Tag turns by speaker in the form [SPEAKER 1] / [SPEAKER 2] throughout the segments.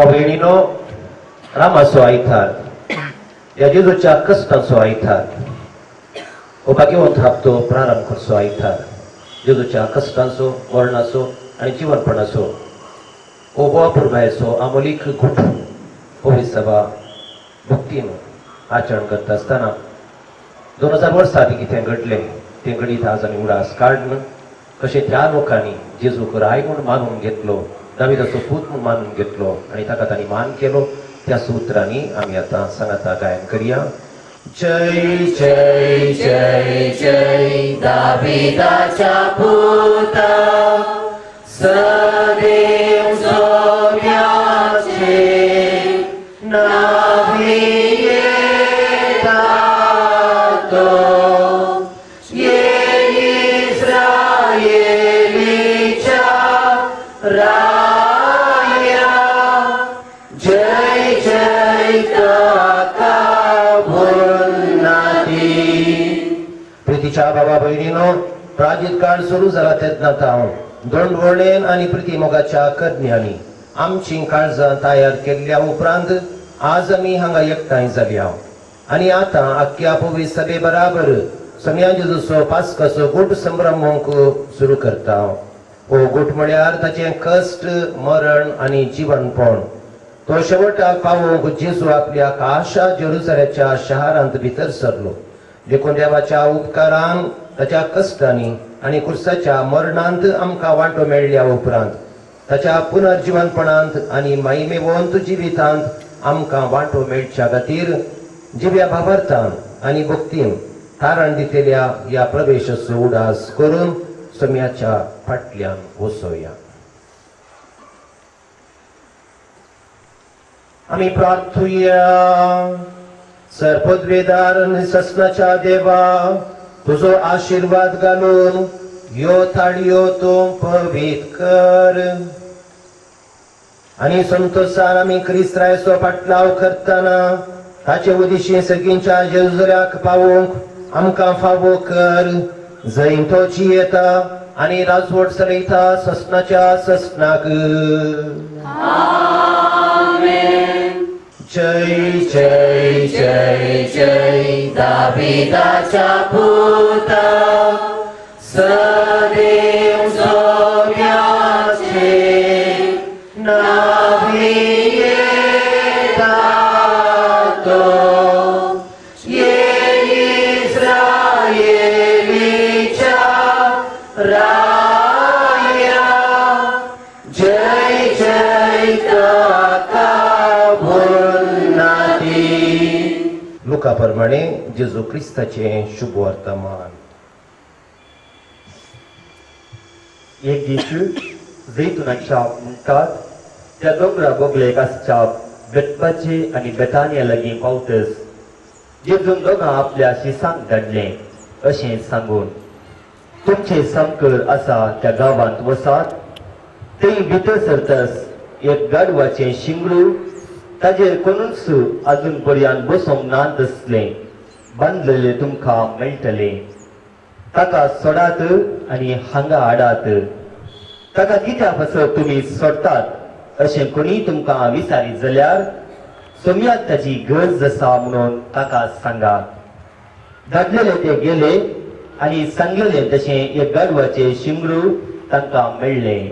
[SPEAKER 1] भयणीनो, रामाचो आयतार, ह्या जेजूच्या कश्टांचो आयतार, हो भाग्यवंत हप्तो प्रारंभ करचो आयतार, जेजूच्या कश्टांचो, मरणाचो आनी जिवनपणाचो हो पुरबायेचो आमोलीक घुट हो सभा भक्तीन आचरण करता आसतना 2000 वर्सां आदीं कितें घडलें तें घडीत आज आमी उडास काडून कशें त्या लोकांनी जेजूक राय म्हूण मानून घेतलो, दाविदाचो पूत म्हूण मानून घेतलो आनी ताका तांणी मान केलो, त्या सुत्रांनी आमी आतां सांगाता गायन करया.
[SPEAKER 2] जय जय जय जय दाविदाच्या पुता, सदैव सोम्याचे नावी येता तो, ये इस्रायलीच्या राया, जय जय ताका उन्नती.
[SPEAKER 1] प्रितीच्या बाबा भयणीनो, प्राजीत काळ सुरू जाला तेन्ना हांव दोंडवळेन आनी प्रिती मोगाच्या करण्यांनी आमची काळजां तयार केल्ल्या उपरांत आज आमी हांगा एकठांय जाल्या आनी आतां आख्या पवी सभे बराबर सोम्या जेजूचो पास्काचो गूट संभ्रमूंक सुरू करता. हो गूट म्हळ्यार ताचें कश्ट, मरण आनी जिवनपण. तो शेवटाक पावोवंक जेजू आपल्या खाशा जेरुसलेमाच्या शहरांत भितर सरलो. देखून देवाच्या उपकारान ताच्या कश्टांनी आनी कुर्साच्या मरणांत आमकां वांटो मेळ्ळ्या उपरांत ताच्या पुनर्जिवनपणांत आनी महिमेवंत जिवितांत आमकां वांटो मेळच्या खातीर जिव्या भावार्थान आनी भक्तीन तारण दितल्या ह्या प्रवेशाचो उडास करून सोम्याच्या फाटल्यान वसोया. आमी प्रार्थुया. सरपदवेदार ससनाच्या देवा, तुजो आशिर्वाद घालून ह्यो थाळयो तूं पवित्र कर आनी संतोशान आमी क्रिस्ताचो फाटलाव करतना ताचे उदिशी सगळींच्या जेजुऱ्याक पावोवंक आमकां फावो कर, जंय तो जियेता आनी राजवट चलयता ससनाच्या ससनाक.
[SPEAKER 2] जय जय जय जय दाविदाच्या पुता, सदैव सोम्याचे नावी येता तो, ये इस्रायलीच्या राया, जय जय ताका उन्नती.
[SPEAKER 1] लुका प्रमाणे जेजू क्रिस्ताचें शुभ वर्तमान.
[SPEAKER 3] एक दीस जैतुनाच्या म्हणटात त्या दोंगरा बोगलेक आसच्या बेतपाचे आनी बेतानिया लागीं पावतस जेजून दोगां आपल्या शिसांक धाडलें अशें सांगून, तुमचे सामकर आसा त्या गांवांत वसात, थंय भितर सरतस एक गाडवाचें शिंगरू ताजेर कोणूच अजून पर्यंत बसोंक ना तसलें बांदलेलें तुमकां मेळटलें. ताका सोडात आनी हांगा हाडात. ताका कित्या पासत तुमी सोडटात अशें कोणीय तुमकां विचारीत जाल्यार सोम्याक ताची गरज आसा म्हणून ताका सांगात. धाडलेले ते गेले आनी सांगलेले तशें एक गाडवाचें शिंगरू तांकां मेळ्ळें.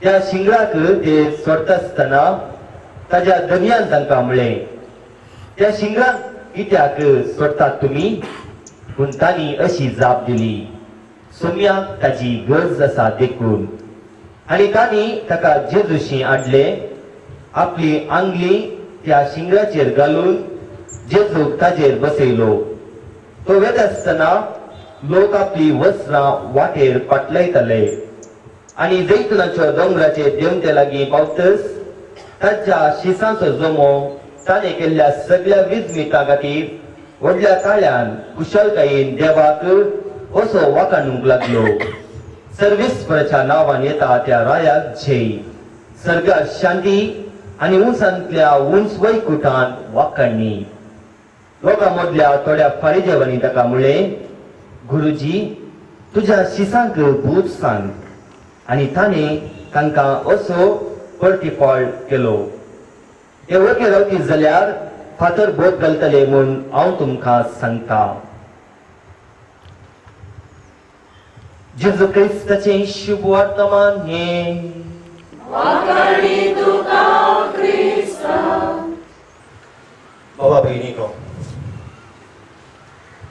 [SPEAKER 3] त्या शिंगराक ते सोडटा आसतना ताज्या दर्यान तांकां म्हणलें, त्या शिंगराक कित्याक सोडटात तुमी? पूण तांणी अशी जाप दिली, सोम्याक ताची गरज आसा देखून. आनी तांणी ताका जेजूशी हाडले, आपली आंगली त्या शिंगराचेर घालून जेजूक ताजेर बसयलो. तो वेता आसतना लोक आपली वस्त्रां वाटेर पाटलायताले आनी जैतुनाच्या दोंगराचे देंवते लागीं पावतस ताच्या शिसांचो जमो ताणें केल्ल्या सगळ्या विजमिता खातीर व्हडल्या ताळ्यान कुशलकायेन देवाक असो वाखाणूंक लागलो. सर्वेस्पराच्या नांवान येता त्या रायाक जय, सर्गात शांती आनी उंचांतल्या उंच वैकुटान वाखाणणी. लोकां मदल्या थोड्या फारीजेवांनी ताका म्हणलें, गुरुजी, तुज्या शिसांक भूत सांग. आनी ताणें तांकां असो प्रतिफळ केलो. हे वगेर रावती जाल्यार फातर बोध घालतले म्हूण हांव तुमकां सांगता. जेजू क्रिस्ताचें शुभ वर्तमान हें.
[SPEAKER 1] बाबा भयणीनो,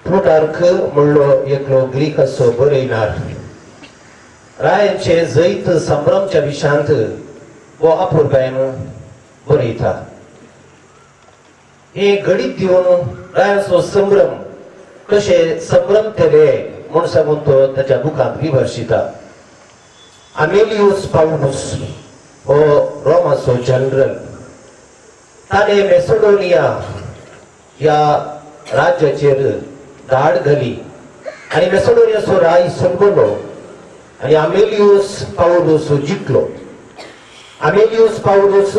[SPEAKER 1] प्लुटार्क म्हणलो एकलो ग्रीकाचो बरयणार रायांचे जैत संभ्रमच्या विशांत हो अपुरबायन बरयता. हे घडीत दिवन रायांचो संभ्रम कशे संभ्रमतले म्हूण सांगून तो ताच्या बुकांत विमर्शिता. अमेलियूस पावलूस हो रोमाचो जनरल, ताणें मेसोडोनिया ह्या राज्याचेर धाड घाली आनी मेसोडोनियाचो राय सोंपलो आनी अमेलियूस पावलूस जिखलो. अमेलियूस पावलूस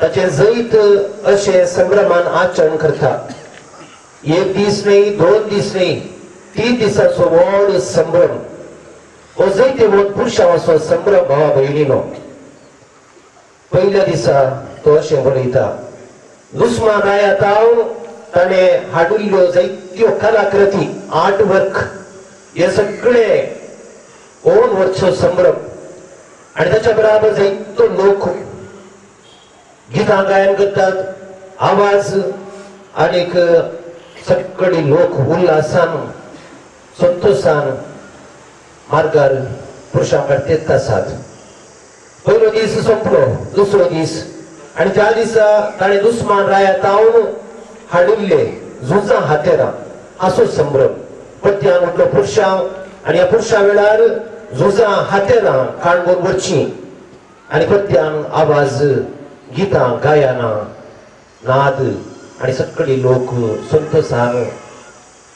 [SPEAKER 1] ताचें जैत अशें संभ्रमान आचरण करता. एक दीस न्ही, दोन दीस न्ही, 3 दिसांचो व्हड संभ्रम हो जैतेवंत पुरुषाचो संभ्रम. भावा भयणीनो, पयल्या दिसा तो अशें बरयता, दुस्मान रायातावन ताणें हाडिल्ल्यो जायत्यो कलाकृती, आर्ट वर्क हे सगळे ओन वरचो संभ्रम आनी ताच्या बराबर जायतो लोक गितां गायन करतात, आवाज आनीक सगळे लोक उल्हासान संतोषान मार्गार पुरुषां कडेन आसात. पयलो दीस सोंपलो, दुसरो दीस आनी त्या दिसा ताणें दुस्मान रायातावन हाडिल्ले झुजां हातेरां असो संभ्रम. परत्यान म्हटलो पुरुषां आनी ह्या पुरुषा वेळार झुजां हातेरां काणबोर वरचीं आनी परत्यान आवाज, गितां, गायनां, नाद आनी सगळे लोक संतोषान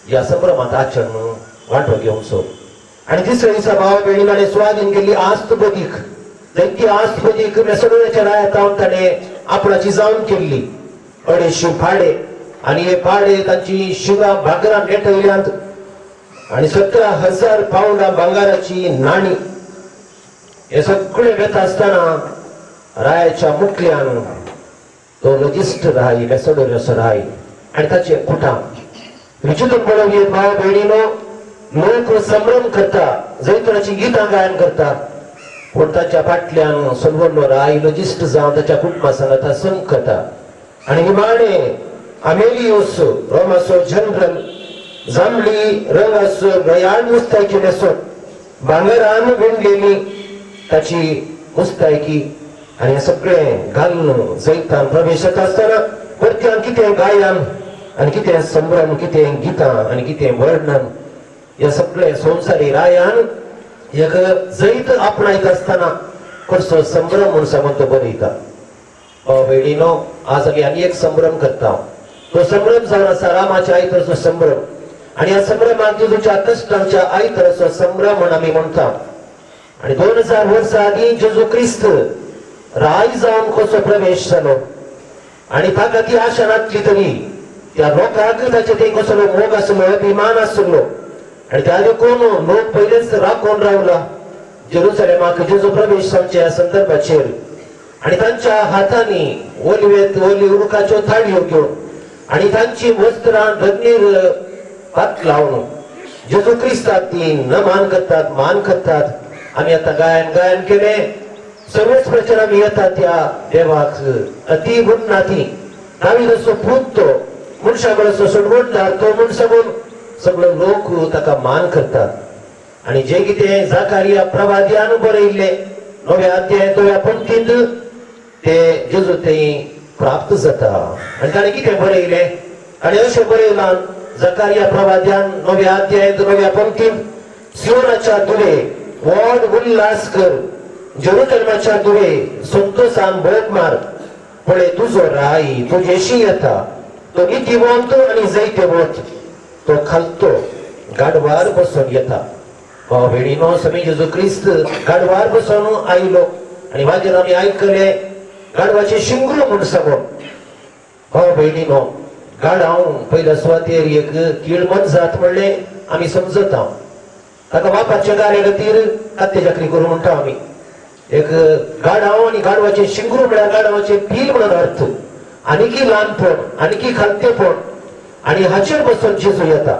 [SPEAKER 1] ह्या संभ्रमांत आचरण वांटो घेवचो. आनी तिसऱ्या दिसा भावा भयणीन ताणें सुवादीन केल्ली आस्त बदीक, जायती आस्त बदीक मेसोडोनियाच्या रायातावन ताणें आपणाची जावन केल्ली. 250 पाडे आनी हे पाडे तांची शिंगां भांगरान नेटयल्यांत आनी 17,000 पावंडां भांगराची नाणी. हे सगळे वेता आसतना रायाच्या मुखल्यान तो रजिस्टर राय, मेसोडोनियाचो राय आनी ताचें कुटाम विचित्र पळोवया. भाव भयणीनो, लोक संभ्रम करता, जैतुनाची गितां गायन करता, पूण ताच्या फाटल्यान सोलवल्लो राय लजिस्ट जावन ताच्या कुटुंबा सांगाता संग करता. आनी निमाणें अमेलियूस रोमाचो जनरल जांभळी रंगाचो रयाळ मुस्तायकी न्हेसून भांगरान विणलेली ताची मुस्तायकी आनी हें सगळें घालून जैतान प्रवेश जाता आसतना परत्यान कितें गायन आनी कितें संभ्रम, कितें गितां आनी कितें वर्णन हे सगळे संवसारी रायान एक जैत आपणायत आसतना कसो संभ्रम म्हूण सांगून तो बरयता. भयणीनो, आज आमी आनी एक संभ्रम करता. तो संभ्रम जावन आसा रामाच्या आयतरचो संभ्रम आनी ह्या संभ्रमाक जेजूच्या कश्टांच्या आयतरचो संभ्रम म्हूण आमी म्हणटा. आनी 2000 वर्सां आदीं जेजू क्रिस्त राय जावन कसो प्रवेश जालो आनी ताका ती आशा नासली तरी त्या लोकांक ताचे ते कसलो मोग आसलो, अभिमान आसलो आनी त्या देखून लोक पयलेच राखून रावला जेरुसलेमाक जेजू प्रवेश जावच्या ह्या संदर्भाचेर. आनी तांच्या हातांनी ओलिवेत ओली रुखाच्यो थाळयो घेवन आनी तांची वस्त्रां धरणीर हात लावन जेजू क्रिस्ताक ती नमान करतात, मान करतात. आमी आतां गायन गायन केलें, सर्वच प्रचार आमी येता त्या देवाक अती उन्नती दावीदाचो पूत तो मनशा बरोसो सोडवणदार तो म्हूण सांगून सगळे लोक ताका मान करतात. आनी जे कितें जाकारिया प्रवाद्यान बरयल्लें नव्या अध्याय नव्या पंक्तींत ते जेजू थंय प्राप्त जाता. आनी ताणें कितें बरयलें आनी अशें बरयलां जाकारिया प्रवाद्यान नव्या अध्यायांत नव्या पंक्तींत, सियोनाच्या दुवे व्हड उल्हास कर, जेरुसलेमाच्या दुवे संतोषान भोग मार, पळय तुजो राय तुजेशी येता, तो नितीवंत आनी जैतेवंत, तो खालतो गाडवार बसून येता. भाव भयणीनो, समी जेजू क्रिस्त गाडवार बसून आयलो आनी मागीर आमी आयकले गाडवाचे शिंगरो म्हूण सांगून. भाव भयणीनो, गाडाव पयल्या सुवातेर एक कीळ मोनजात म्हणलें आमी समजता, ताका बापाच्या गाऱ्या खातीर कात्ते चाकरी करूं म्हणटा आमी. एक गाडाव आनी गाडवाचे शिंगरू म्हळ्यार गाडवाचे पील म्हणून अर्थ. आणखी ल्हानपण, आणखी खालतेपण आनी हाचेर बसून जेजू येता.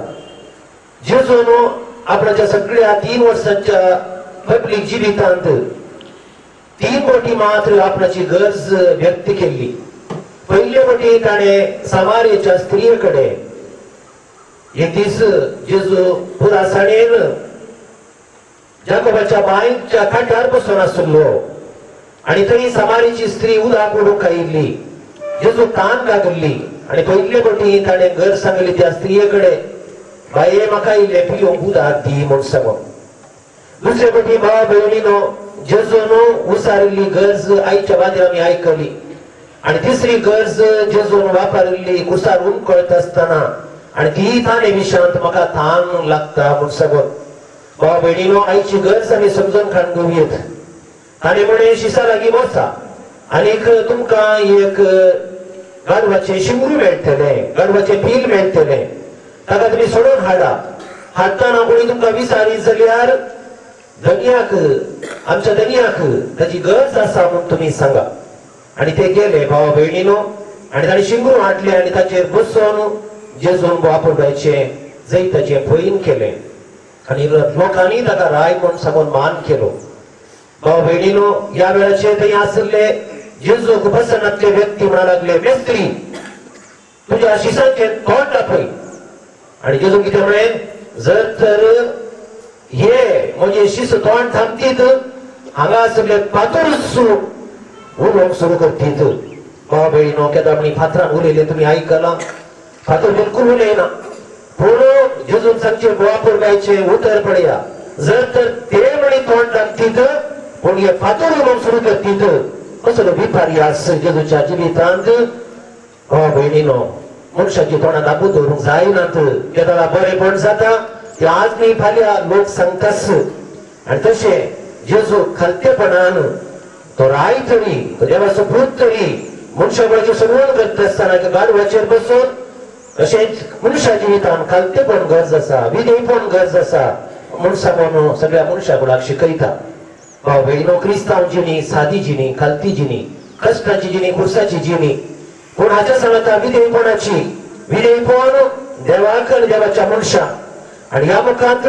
[SPEAKER 1] जेजून आपणाच्या सगळ्या 3 वर्सांच्या पब्लीक जिवितांत 3 बोटी मात्र आपणाची गरज व्यक्त केल्ली. पयले बोटी ताणें सामारेच्या स्त्रिये कडेन एक दीस जेजू पुरासाणेन जाकोबाच्या बांयच्या कांठार बसून आशिल्लो आनी थंय सामारीची स्त्री उदक ओडूंक आयिल्ली. जेजू तान लागल्ली आनी पयले बोटी ताणें घर सांगली त्या स्त्रिये कडेन, बाये म्हाका इल्लें पिवंक उदक दी म्हूण सांगून. दुसरे बोटी भाव भयणीनो जेजून उसारिल्ली गरज आयच्या बांदेर आमी आयकली. आनी तिसरी गरज जेजून वापरिल्ली कुसार उमकळत आसतना आनी ती ताणे विशांत म्हाका तान लागता म्हूण सांगून. भाव भयणीनो आयची गरज आमी समजून खाण घेवयेत. ताणें म्हणलें शिसा लागीं वचा आनीक तुमकां एक गाडवाचें शिंगरू मेळटलें, गाडवाचें पील मेळटलें, ताका तुमी सोडून हाडा. हाडटना कोणी तुमकां विचारीत जाल्यार धनयाक, आमच्या धनयाक ताची गरज आसा म्हूण तुमी सांगा. आनी ते गेले भावा भयणीनो आनी ताणें शिंगरू हाडलें आनी ताचेर बसून जेजून वापरपाचें जैताचें पयन केलें आनी लोकांनी ताका राय म्हूण सांगून मान केलो. भाव भयणीनो ह्या वेळाचेर थंय आशिल्ले जेजूक पसंदातले व्यक्ती म्हणा लागले, मेस्त्री तुज्या शिसांचें तोंड दाखय. आनी जेजून कितें म्हळें, जर तर हे म्हजे शिस तोंड थांबतीत हांगा आशिल्ले पातूर उलोवंक सुरू करतीत. भाव भयणीनो केन्ना आमी फातरान उलयले तुमी आयकलां, फातर बिलकूल उलयना. पूण जेजून सांगचें गोवा पुरगायचें उतर पळया, जर तर ते म्हणी तोंड लागतीत पूण हे फातर उलोवंक सुरू करतीत. कसलो विपर्यास जेजूच्या जिवितांत. भाव भयणीनो मनशाची तोंडां दाबून दवरूंक जायनात. केन्ना बरेपण जाता ते आज न्ही फाल्यां लोक सांगताच. आनी तशें जेजू खालतेपणान तो राय तरी, तो देवाचो पूत तरी मनशा बळाचें सगळं करता आसतना एका गाडवाचेर बसून तशेंच मनशा जिवितान खालतेपण गरज आसा, विधेयपण गरज आसा म्हूण सांगून सगळ्या मनशा कुळाक शिकयता. भाव भयणीनो क्रिस्तांव जिणी सादी जिणी, खालती जिणी, कश्टाची जिणी, खुर्साची जिणी, पूण हाच्या सांगता विधेयपणाची, विधेयपण देवाक आनी देवाच्या मनशाक. आनी ह्या मुखांत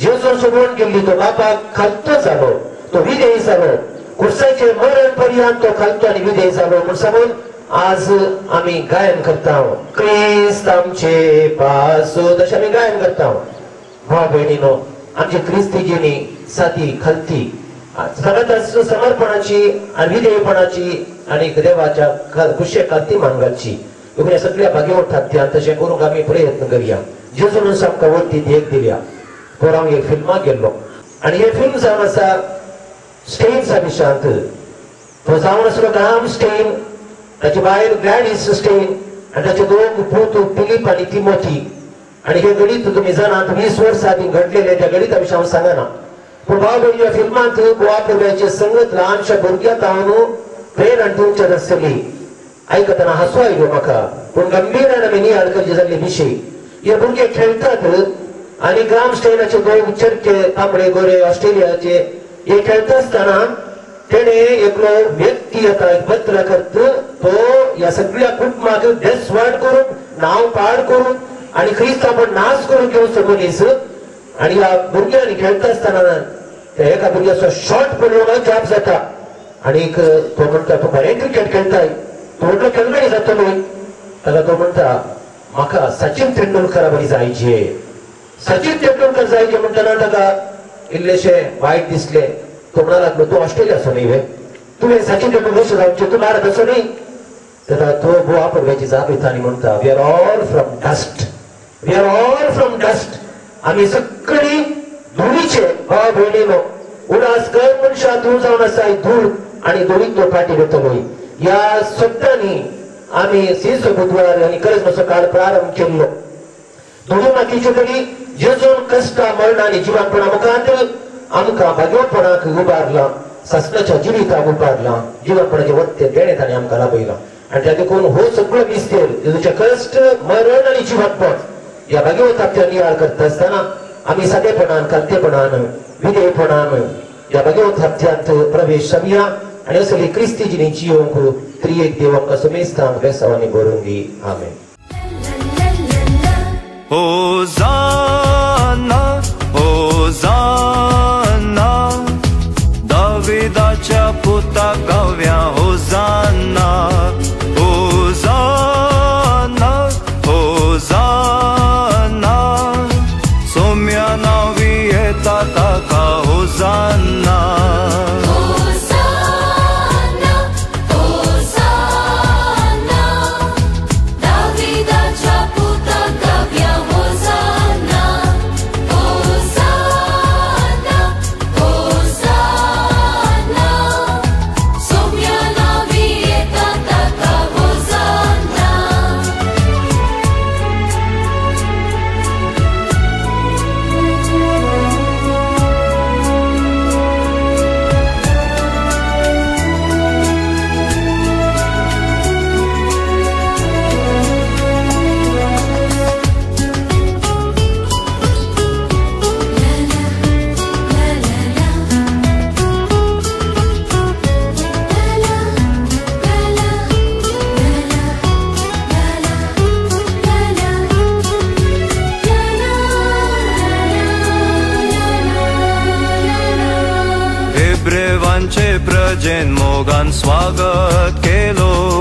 [SPEAKER 1] जेजून सोडून गेल्ली तो बापाक खालतो जालो, तो विधेयी जालो, खुर्साचे मरण पर्यंत तो खालतो आनी विधेयी जालो म्हूण सांगून आज आमी गायन करता. क्रिस्त आमचे पासो तशें आमी गायन करता. भाव भयणीनो आमची क्रिस्ती जिणी सादी खालती सगळ्यात समर्पणाची आनी विधेयपणाची आनी देवाच्या खुशे खालती मान घालची. ह्या सगळ्या भाग्यवंत तशें करूंक आमी प्रयत्न करया. जेजून आमकां वरती देख दिल्या. पोर हांव एक फिल्माक गेल्लो आनी हें फिल्म जावन आसा स्टेन्सा विशांत. तो जावन आसलो ग्राहम स्टेन, ताची बायल ग्लॅडीस स्टेन आनी ताचे दोग पूत फिलीप आनी तिमोथी. आनी हें गणीत तुमी जाणात 20 वर्सां आदीं घडलेलें, त्या गणिता विशीं हांव सांगना. पूण भाव भयणी ह्या फिल्मांत गोवा पुर्व्याचे संगत ल्हानशा भुरग्या तावन प्रेरणा दिवचें आसली. आयकतना हांसो आयलो म्हाका, पूण गंभीरान आमी नियाळ करची जाल्ली विशय. हे भुरगे खेळटात आनी ग्राम स्टेनाचे दोग चरके तांबडे गोरे ऑस्ट्रेलियाचे हे खेळटा आसतना तेणे एकलो व्यक्ती येता, एक पत्रकार, तो ह्या सगळ्या कुटुंबाक देसवाड करून, नांव पाड करून आनी क्रिस्तांव नाश करून घेवचो मनीस. आनी ह्या भुरग्यांनी खेळटा आसतना त्या एका भुरग्याचो शॉट पळोवन जाप जाता आनी तो म्हणटा, तूं बरें क्रिकेट खेळटाय, तूं व्हडलो खेळगडी जातलो. ताका तो म्हणटा, म्हाका सचिन तेंडुलकरा बरी जायचे. सचिन तेंडुलकर जायचे म्हणटना ताका इल्लेशें वायट दिसलें. तो म्हणा लागलो, तूं ऑस्ट्रेलियाचो न्ही वे, तुवें सचिन तेंडुलकर कशें जावचें, तूं भारताचो न्ही. तेन्ना तो गोवा पुर्व्याची जाप दिता आनी म्हणटा, we are all from dust, we are all from dust. आमी सगळीं धुळीचे. भाव भयणीनो उडास कर मनशा तूं जावन आसा धूळ आनी धुळीक तो फाटी वतलो. ह्या शब्दांनी आमी सीसो बुधवार आनी करिस्माचो काळ प्रारंभ केल्लो. धुळी मातयेचे तरी जेजून कश्टां मरणां आनी जिवानपणा मुखांत आमकां भाग्यपणाक उबारलां, सासणाच्या जिविताक उबारलां, जिवानपणाचे वत्ते देणें ताणें आमकां लाभयलां. आनी त्या देखून हो सगळो मिस्तेर जेजूचें कश्ट, मरण आनी जिवानपण ह्या भाग्यवंताच्या नियाळ करता आसतना आमी सादेपणान, खालतेपणान, विधेयपणान ह्या भाग्यवंतांत प्रवेश जावया आनी असली क्रिस्ती जिणी जियोंक त्रिएक देव आमकां समेस्तांक बेसांवांनी भरून दी. आमेन.
[SPEAKER 4] होजाना होजाना दाविदाच्या पुता गाव्या होजाना होजाना होजाना सोम्या नावी येता ताका होजाना. प्रजेन मोगान स्वागत केलो.